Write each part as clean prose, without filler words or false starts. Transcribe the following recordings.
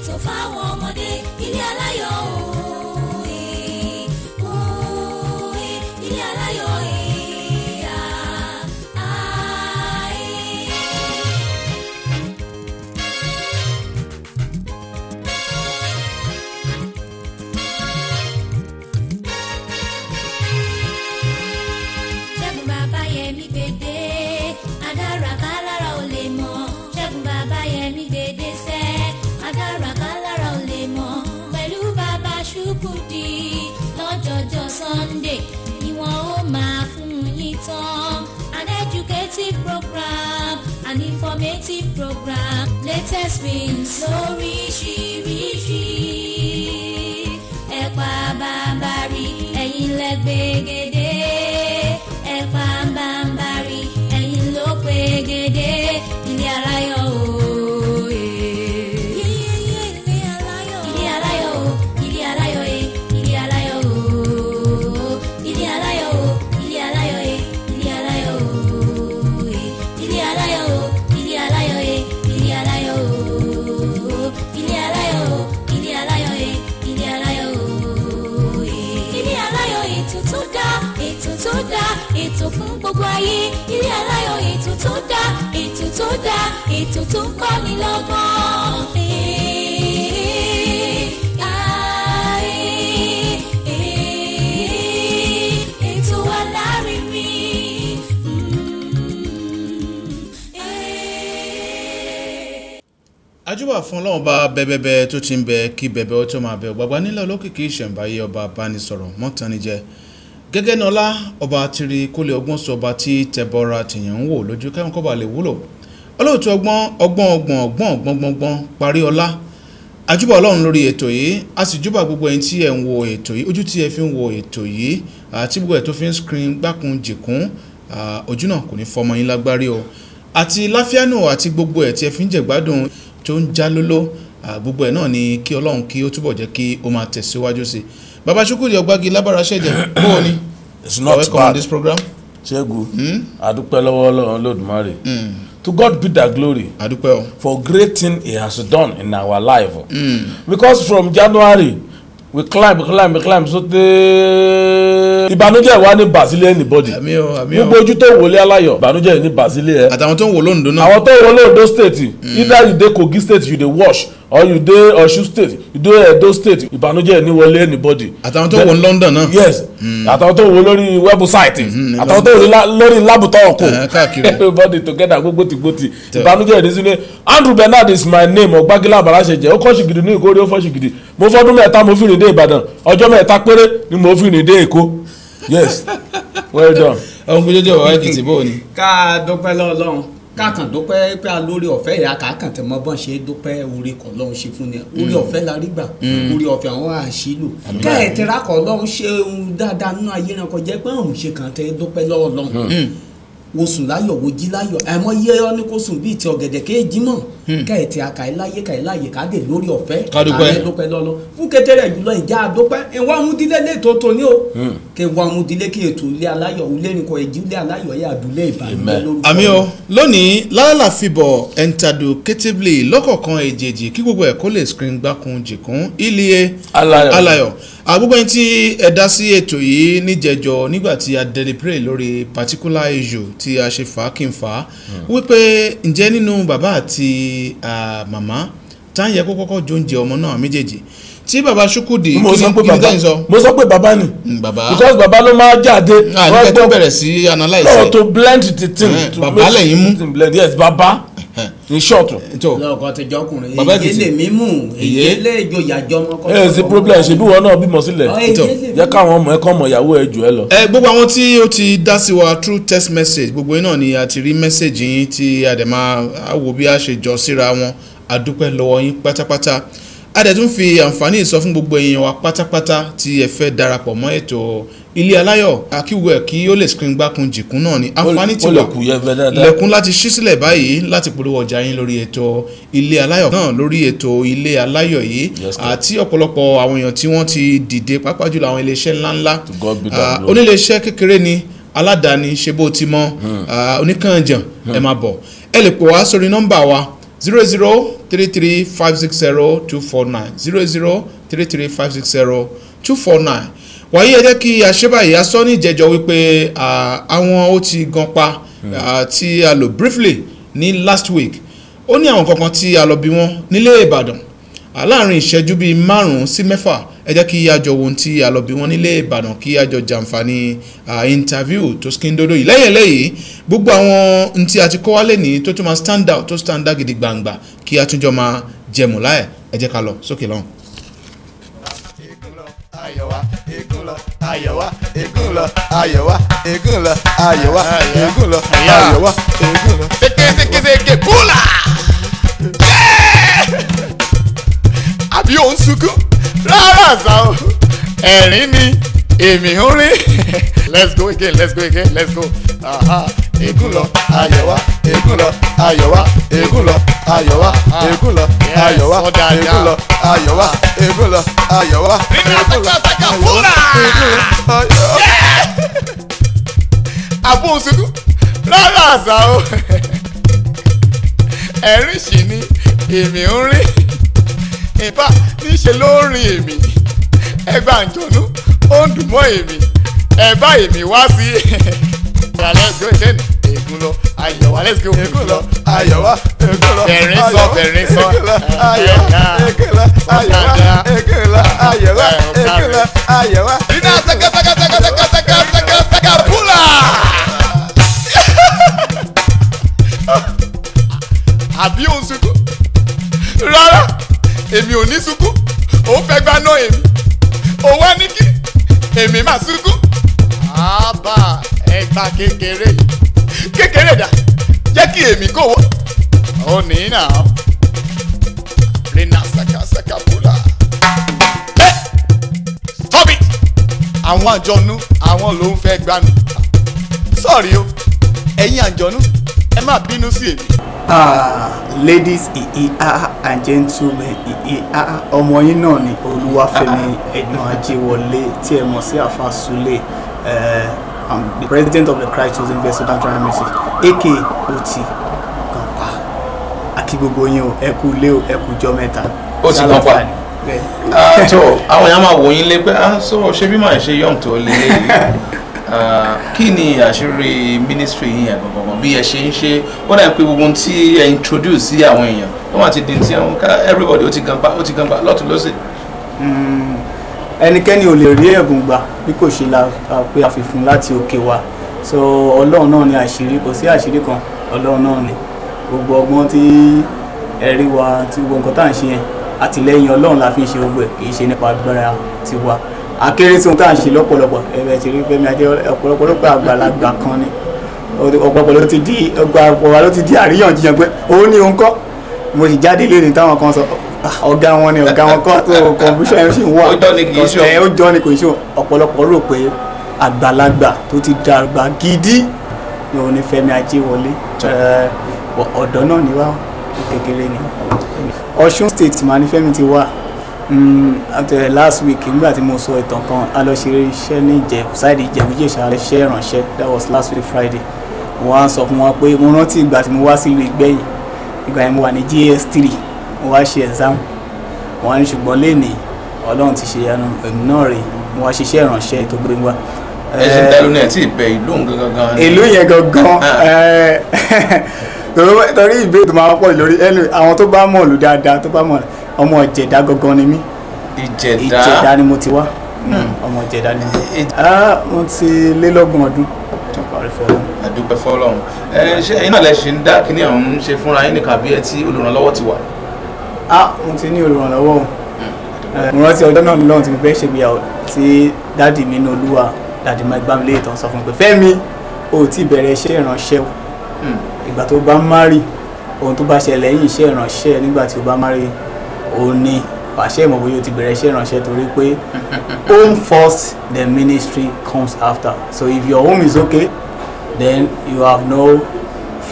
Ètò fáwọn ọmọdé, Ilé Aláyọ̀ òye, òye, Ilé Aláyọ̀ èyà, àyè. Ṣẹ́gun Bàbáyẹmí gbèdé, adára kálára ò lè mọ̀. Ṣẹ́gun Bàbáyẹmí gbèdé sẹ́, adára kálára ò lè mọ̀. Pẹ̀lú bàbá Ṣúkúdì lọ́jọ́jọ́ Sunday ni wọ́n ó máa fún yín tán. An educative program, an informative program, latest films lóríṣiríṣi. Ẹ̀pà bàbàrì ẹ̀yin lẹ́gbẹ̀gẹ̀dẹ̀. Ẹ̀pà bàbàrì ẹ̀yin ló pegedé. Ilé Aláyọ̀ òye. Ilé Aláyọ̀, Ilé Aláyọ̀ o, Ilé Aláyọ̀ e, Ilé Aláyọ̀ o, Ilé Aláyọ̀ o, Ilé Aláyọ̀ e, Ilé Aláyọ̀ o, e, Ilé Aláyọ̀ o, Ilé Aláyọ̀ e, Ilé Aláyọ̀ o, Ilé Aláyọ̀ o, Ilé Aláyọ̀ e, Ilé Aláyọ̀ o, e. Ilé Aláyọ̀ ètò tó dá, ètò tó dá, ètò fún gbogbo ayé. Ilé Aláyọ̀ ètò tó dá, ètò tó dá, ètò tó ń kọ́ni lọ́gbọ́n. Ee, ayé, ee, ètò alárinrin. Ee. Ajúbà fún Ọlọ́run bá bẹ́bẹ́bẹ́ tó ti ń bẹ kí bẹ̀bẹ̀ ó tó máa bẹ, gbàgbá nílẹ̀ olókìkí ìṣẹ̀ǹbáyé ọba abánisọ̀rọ̀ mọ́tànijẹ́ gẹ́gẹ́ nọlá ọba tiri kólé ọgbọ́n sọ ọba tí tẹbọra tìyàn ń wò lójú kẹ́hìn kọ́ba lè wúlò olóòtú ọgbọ́n ọgbọ́n ọgbọ̀n ọgbọ́n ọgbọ́n gbọ́ngbọ́n parí ọlá. Ajúbà Ọlọ́run lórí ètò yìí, a sì júbà gbogbo ẹ̀yin tí ẹ̀ ń wo ètò yìí, ojú tí ẹ fi ń wo ètò yìí àti gbogbo ẹ̀ tó fi ń screen gbákun jìkún, ojú náà kò ní fọmọ yín lágbárí o, àti láfíánù àti gbogbo ẹ̀ tí ẹ fi ń jẹ̀gbádùn tó ń já lóló, gbogbo ẹ̀ náà ni kí Ọlọ́run kí ó túbọ̀ jẹ́ kí ó máa tẹ̀síwájú sí i. Bàbá Ṣúkúdì Ọ̀gbági lábára ṣẹ̀jẹ̀ bó o ní. It's not Welcome on bad. this program. Ṣẹ́gun, adúpẹ́ lọ́wọ́ Ọlọ́run Olódùmarè. To God be the glory Adúpẹ́ o. for great thing he has done in our life. Because from January we climb, climb, climb so tey ìbànújẹ́ wa ní basile anybody. Àmín o, àmín o. Gbogbo ojú tó wọlé Aláyọ̀, ìbànújẹ́ ní basile ẹ. Àtàwọn tó ń wò lóńdó náà. Àwọn tó wọlé Ondo State, either you dey Kogi State you dey wash or you dey Osun State, you dey Edo State, ìbànújẹ́ ní wọlé anybody. Àtàwọn tó wò ní London náà. Yes, àtàwọn tó wò lórí website, àtàwọn tó wò lórí lábùtọ́ ọkọ̀, Káàkiri. Everybody together gbogbo tìgbòtì ìbànújẹ́ ìdí sílé. Andrew Bernard is my name. Ọ̀gbágilá Àbàláṣẹjẹ ó kọ́ ṣìgìdì ní ìkórè ó fọ́ ṣìgìdì. Mo fọ́dún 3 mo fi rìn dé Ìbàdàn, ọjọ́ 3 péré ni mo fi rìn dé Èkó. Yes, well done. Ọ̀hún gbẹjọ́jọ́ bàbá Èkìtì bó o ní. Ká dúpẹ́ lọ́lọ́run, ká kàn dúpẹ́ pé a lórí ọ̀fẹ́ ìyá, ká kàn tẹ̀ mọ́ bọ́n ṣe dúpẹ́ orí kọ̀ lọ́hún ṣe fún ni. Orí ọ̀fẹ́ la rí gbà, orí ọ̀fẹ́ àwọn àṣìlò kẹ́ẹ̀tẹ́ra kọ̀ lọ́hún ṣe ohun dáadáa nínú ayé náà kọjá pé òun ṣe kàn tẹ́ dúpẹ́ lọ́wọ́. Wo sùn láyọ̀, wo jí láyọ̀, àmọ́ yé ọ ní kó sùn bíi ti ọ̀gẹ̀dẹ̀ kéèjì mọ̀ kẹ́ẹ̀tì àkàìláyé kàìláyè káde lórí ọ̀fẹ́. Ká dúpẹ́. Ká dúpẹ́ lọ́lọ́ fún kékeré jùlọ ìjà àdúpẹ́ ìwà ọmúdílé lẹ́tọ̀ tó ní o kí ìwà ọmúdílé kí ètò Ilé Aláyọ̀ ulé nìkan èjì Ilé Aláyọ̀ yà àdúlé ìbànújẹ́ lórúkọ. Àmín o. Lónìí lálàlà fìbọ̀ educatively lọ́kọ̀ọ̀kan èjèèjì kí gbogbo ẹ̀ kó lè screen gbákun jìkún ilé Aláyọ̀. Aláyọ̀. Àgbogbo ẹni tí ẹ dá sí ètò yìí níjẹjọ nígbà tí a deliberate lórí particular issue tí a ṣe fà á kí n fà á wípé ǹjẹ́ nínú bàbá àti màmá tá ń yẹ kó kọ́kọ́ jóúnjẹ ọmọ náà méjèèjì tí bàbá Ṣúkúdì Mo kí sọ ni pé kí ni bàbá tẹ́yìn sọ. Mo sọ pé bàbá ni. Bàbá. Because bàbá ló máa jáde. Nígbà tó bẹ̀rẹ̀ sí analyse No, ẹ̀. to blend the thing. To Bàbá make lẹ́yìn mú. the thing blend. Yes, bàbá in short. Tó Lọ́kọ̀ tẹjọkùnrin Bàbá èyí Èkìtì. lè mímú Èyí. èyí lè joyàjọ ọmọ kọ́. Ẹ sí problem, ṣe bí wọn náà bímọ sílẹ̀. Tó. Jẹ́ káwọn ọmọ ẹ kọ́ ọmọ ìyàwó ẹ jù ẹ lọ. Ẹ gbogbo àwọn tí ó ti dá sí wa through text message, gbogbo yín náà ni a ti rí message yín tí a dẹ̀ máa á wo bí a ṣe jọ síra wọn. A dúpẹ́ lọ́wọ́ yín pátápátá. A dẹ̀ tún fi àǹfààní sọ fún gbogbo èèyàn wa pátápátá tí ẹ fẹ́ darapọ̀ mọ́ ètò Ilé Aláyọ̀ akíwò ẹ̀ kí ó lè screen gbákun jìkún náà ni àǹfààní ti Ó lè wà kú yẹ fẹ́ dáadáa. lẹ́kùn láti ṣí sílẹ̀ báyìí láti polówó ọjà yín lórí ètò Ilé Aláyọ̀ náà, lórí ètò Ilé Aláyọ̀ yìí Yes, sir. àti ọ̀pọ̀lọpọ̀ àwọn èèyàn tí wọ́n ti dìde, pàápàá jùlọ àwọn iléeṣẹ́ ńláńlá. To God be the glory. Oníléeṣẹ́ kékeré ni, aládàáni ṣe bó ti mọ oníkànjàn, ẹ máa bọ̀, ẹ lè pè wá sórí nọ́mbà wa 0033560 249, 0033560249. Wàyí, ẹ jẹ́ kí a ṣe báyìí. A sọ ní ìjẹ́jọ́ wípé àwọn ó ti gan pa tí a lò briefly ní last week. Ó ní àwọn kankan tí a lọ bí wọ́n nílé Ìbàdàn láàrin ìṣẹ́jú bíi 5 sí 6. Ẹ jẹ́ kí a jọ wo ohun tí a lọ bí wọ́n nílé Ìbàdàn, kí a jọ jàǹfààní interview tó skindodo yìí. Lẹ́yìn eléyìí, gbogbo àwọn ohun tí a ti kọ́ wálé ní tó tún máa stand out, tó stand out gidi gbangba, kí a tún jọ máa jẹmù láyẹ̀. Ẹ jẹ́ ká lọ sókè lọ́hùn. Ayọ̀wá eégún lọ, ayọ̀wá eégún lọ, ayọ̀wá eégún lọ, ayọ̀wá eégún lọ, ayọ̀wá eégún lọ. Seke seke seke búlà. Àbí òun sunkún? Rárá sá o, ẹ̀rín ni èmi ń rí. Let's go again, let's go again, let's go. Aha. Eégún lọ, ayọ̀wá eégún lọ, ayọ̀wá eégún lọ, ayọ̀wá eégún lọ, ayọ̀wá sọ dáadáa. Eégún lọ, ayọ̀wá eégún lọ, ayọ̀wá Nínú eégún lọ, saka saka ayọ̀wá búlà. eégún lọ, ayọ̀wá. Àbó òun sunkún? Rárá sá o, ẹ̀rín sì ni èmi ń rí. Ìfà níṣe ló ń rin èmi, ẹgbà ǹjọ̀nú ó ń dùn mọ́ èmi, ẹ bá èmi wá sí. Let's go again. Eégún lọ, ayọ̀wá, let's go. Eégún lọ, ayọ̀wá eégún lọ, Bẹ̀rín sọ, ayọ̀wá, bẹ̀rín sọ. Eégún lọ, ayọ̀wá eégún lọ, ayọ̀wá eégún lọ, ayọ̀wá eégún lọ, ayọ̀wá. Nínú saka saka saka saka saka saka saka búlà. Àbí òun sunkún? Rárá, èmi ò ní sunkún. Òun fẹ́ gbá náà èmi. Òun wá ní kí èmi máa sunkún. Àbá ẹgbà kékeré yìí. Kékeré dà, jẹ́ kí èmi kò wọ́. Ó ní nà. Rina saka saka búlà. Hey! Stop it! Àwọn àjọ̀nú, àwọn ló ń fẹ́ gbanu. Sọ̀rí o, ẹ̀yin àjọ̀nú, ẹ má bínú sí èmi. Ah, ladies ìhì ah and gentlemen ìhì ah, ọmọ yín náà ni Olúwafẹ́mi Ẹ̀gbọ́n Ajéwọlé tí ẹ mọ̀ sí Alfa Sule. I'm the president of the Christ Chosen Vessel Natural Ministry, aka Oti Ganpa. Akí gbogbo yín o, ẹ kú ilé o, ẹ kú jọ́ mẹ́ta. Ó ti gan pa. Ṣàlàfà ni. Bẹ́ẹ̀. Ah, tó àwọn èèyàn máa wò yín lé pé ah, so ṣé bí màá ṣe young tó lé léyìí. Ah, kí ni àṣírí ministry yín yẹn gangan, bí ẹ ṣe ń ṣe? Ó dàbí pé gbogbo ohun tí ẹ introduce sí àwọn èèyàn, ó máa ti di ti àwọn ká everybody ó ti gan pa, ó ti gan pa lọ́tún lọ́sẹ̀. Ẹnikẹ́ni ò lè rí ẹ̀bùn gbà bí kò ṣe la pé a fi fún láti òkè wá. So Ọlọ́run náà ni àṣírí, kò sí àṣírí kan, Ọlọ́run náà ni gbogbo ọgbọ́n tí ẹ̀rí wa, tí gbogbo nǹkan tá à ń ṣe yẹn. Àtìlẹ́yìn Ọlọ́run la fi ń ṣe gbogbo ẹ̀, kì í ṣe nípa agbára tiwa. Akéré tí ohun tá à ń ṣe lọ́pọ̀lọpọ̀ ẹ̀rẹ̀ ti rí Fẹ́mi Adé, ọ̀pọ̀lọpọ̀ ló pé àgbàlagbà kan ni. Ọ̀pọ̀lọpọ̀ ló ti di ọgbà wa, ló ti di àríyànjiyàn pé òun ni òun kọ́. Mo sì jáde lónìí, táwọn kan sọ, "Ah, ọ̀gá wọn ni, ọ̀gá wọn kọ́." Tó confusion yẹn sì ń wà. Ó jọ́ ni kì í ṣe Ẹ, ó jọ́ ni kò í ṣe. Ọ̀pọ̀lọpọ̀ rò pé àgbàlagbà tó ti dàgbà gidi ni òun ni Fẹ́mi Ajéwọlé. Ẹ, ọ̀dọ́ náà ni wá, kékeré ni. Ọ̀ṣun State mà ní Fẹ́mi ti wá. After last week, nígbà tí mo sọ ìtàn kan, a lọ ṣe iṣẹ́ ní Ìjẹ̀bú side, Ìjẹ̀bú-Jẹ̀ṣà, a lọ ṣiṣẹ́ ìrànṣẹ́. That was last week Friday. Mo wá ń sọ fún wọn pé mo rántí ìgbà tí mo wá sílùú Ìgbẹ̀yìn. Ìgbà yẹn mo wà ní JS3, mo wá ṣe exam. Mo wá ní ṣùgbọ́n lénìí, Ọlọ́run ti ṣe ìyanu, èmi náà rèé, mo wá ṣiṣẹ́ ìrànṣẹ́ tó gbé wá. Ẹ ṣe ń dá lónìí, ẹ tí ì bẹ ìlú òun gangan gan ni. Ìlú yẹn gangan, torí ìbéèrè tó máa pọ̀ lórí ẹnu àwọn tó bá mọ̀ lù dáadáa, tó bá mọ̀, ọmọ Ìjẹ̀dá gangan ni mí. Ìjẹ̀dá. Ìjẹ̀dá ni mo ti wá. Ọmọ Ìjẹ̀dá ni mo. Ah, mo ti lé l'30 ọdún tó parí fọlọ́. Àdúpẹ́ fọlọ́run. Ẹ ṣe ẹ̀yin náà lẹ ṣe ń dá kíní ọ̀hún ṣe fúnra yín nìkan, àbí ẹ tí olùrànlọ́wọ́ ti wà? Ah, mo ti ní olùrànlọ́wọ́ o. Mo rántí ọjọ́ náà lọ́hùn tí mo fẹ́ ṣègbéyàwó, tí daddy mi ní Olúwa, daddy máa gbá mi léyìí tán, sọ fún mi pé, "Fẹ́mi, o ò tí ì bẹ̀rẹ̀ iṣẹ́ ìránṣẹ́ o. Ìgbà tó bá marry, ohun tó bá ṣẹlẹ̀ lẹ́yìn iṣẹ́ ìránṣẹ́ nígbà tí o bá marry, òun ni pàṣẹ ìmọ̀ bóyá o ti bẹ̀rẹ̀ iṣẹ́ ìránṣẹ́, torí pé home first, the ministry comes after. So if your home is okay, then you have no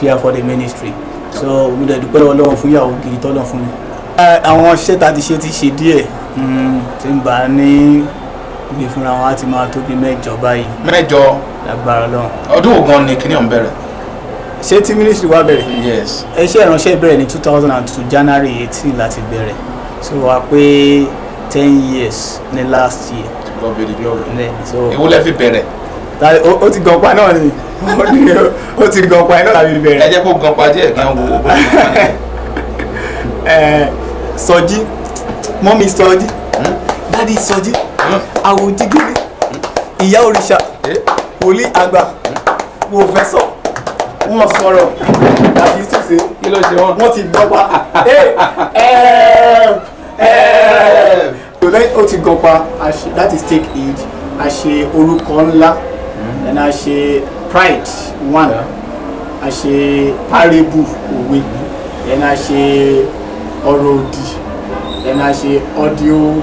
fear for the ministry." So mo dẹ̀ dúpẹ́ lọ́wọ́ Ọlọ́run fún ìyàwó gidi tọ́lọ̀ fún mi. Àwọn iṣẹ́ tá a ti ṣe ti ṣe díẹ̀, tí ń bá ní gbé fúnra wọn, á ti máa tó bí 8 báyìí. 8. Lágbára Ọlọ́run. Ọdún wo gan ni kíní ọ̀hún bẹ̀rẹ̀? Ṣé tí ministry wa bẹ̀rẹ̀? Yes. Iṣẹ́ ìránṣẹ́ bẹ̀rẹ̀ ní 2002 January 18 láti bẹ̀rẹ̀, so wá pé 10 years ní last year. God be the glory. So Èwo lẹ fi bẹ̀rẹ̀? Ó ti gan pa náà ni, ó ti gan pa náà láti Ẹ bẹ̀rẹ̀. jẹ́ kó gan pa díẹ̀ kí wọ́n wo bó ṣe wà ní. Sọjí, mummy Sọjí, daddy Sọjí, àwòjígírí, ìyá òrìṣà, wòlíì àgbà, pòfẹ́sọ̀, wọ́n sọ̀rọ̀ àti ṣùṣe. Kí ló ṣe wọ́n? Wọ́n ti gbọ́ pa. Lẹ́yìn ó ti gan pa, that is take heed, a ṣe orúkọ ńlá, then a ṣe pride one, a ṣe parable òwe, then a ṣe ọ̀rọ̀ òdì, then a ṣe audio,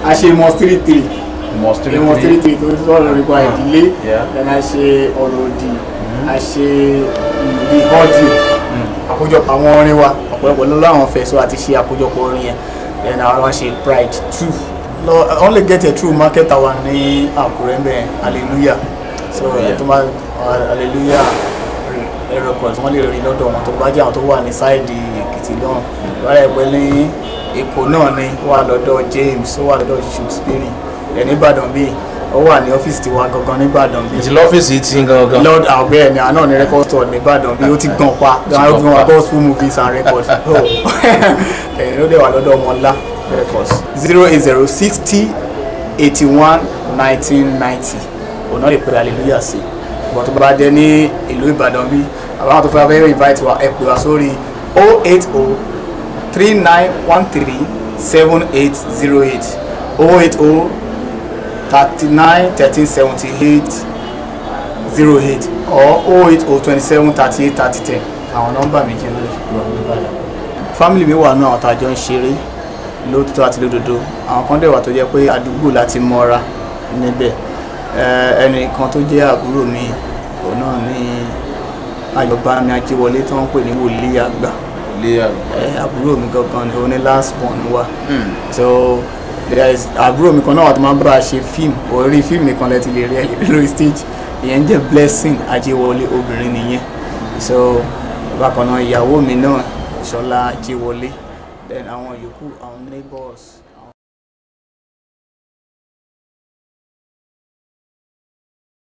a ṣe must three three. Must three. Must three three tó sọ̀rọ̀ nípa ìdílé. Then a ṣe ọ̀rọ̀ òdì, a ṣe the audio, àkójọpọ̀ àwọn orin wa, ọ̀pọ̀lọpọ̀ ló láwọn fẹ́ so àti ṣe àkójọpọ̀ orin yẹn. Then àwọn ṣe pride two lọ only get a true market àwa ní Àkúrẹ́ mbẹ́, hallelujah. So ẹ tó máa hallelujah records, wọ́n lè rí lọ́dọ̀ wọn tó bá jẹ́ àwọn tó wà ní side Èkìtì náà. Lọ́rọ̀ ẹ̀pẹ́ ní Èkó náà ni ó wà lọ́dọ̀ James, ó wà lọ́dọ̀ Shakespeare ẹ̀ ní Ìbàdàn bíi, ó wà ní ọ́fíìsì tiwa gangan ní Ìbàdàn bíi. Ti lọ́fíìsì tí gangan. Lord abẹ́ ni àná ní record store ní Ìbàdàn bí, ó ti gan pa gan gan pa. Gospel movies and records ẹ̀ ló dẹ̀ wà lọ́dọ̀ Ọmọlá Records. 08060811990, òun náà lè pè hallelujah sí. Ìwọ̀n tó bá dé ní ìlú Ìbàdàn bí àwọn tó fẹ́ fẹ́ invite wa, ẹ pè wá sórí 08039137808, 08039137808 or 08027383010. Àwọn nọ́mbà méjì ló lè fi pè wá níbàdàn. Family mi wà náà, àwọn tá a jọ ń ṣeré lótìtọ́ àti lódodo. Àwọn kan dẹ̀ wà tó jẹ́ pé àdúgbò láti mọ́ra níbẹ̀. Ẹnìkan tó jẹ́ àbúrò mi, òun náà ní Ayọ̀bámi Ajíwọlé tó ń pè ní wòlíì àgbà. Àbúrò mi gangan ni, òun ní last born wa. So there is àbúrò mi kan náà wà tó máa ń bá a ṣe fíìmù, orí fíìmù nìkan lẹ ti lè rí ẹ lórí stage. Ìyẹn jẹ́ Blessing Ajíwọlé, obìnrin nìyẹn. So bákan náà, ìyàwó mi náà, Ṣọlá Ajíwọlé, then àwọn yòókù, àwọn neighbors.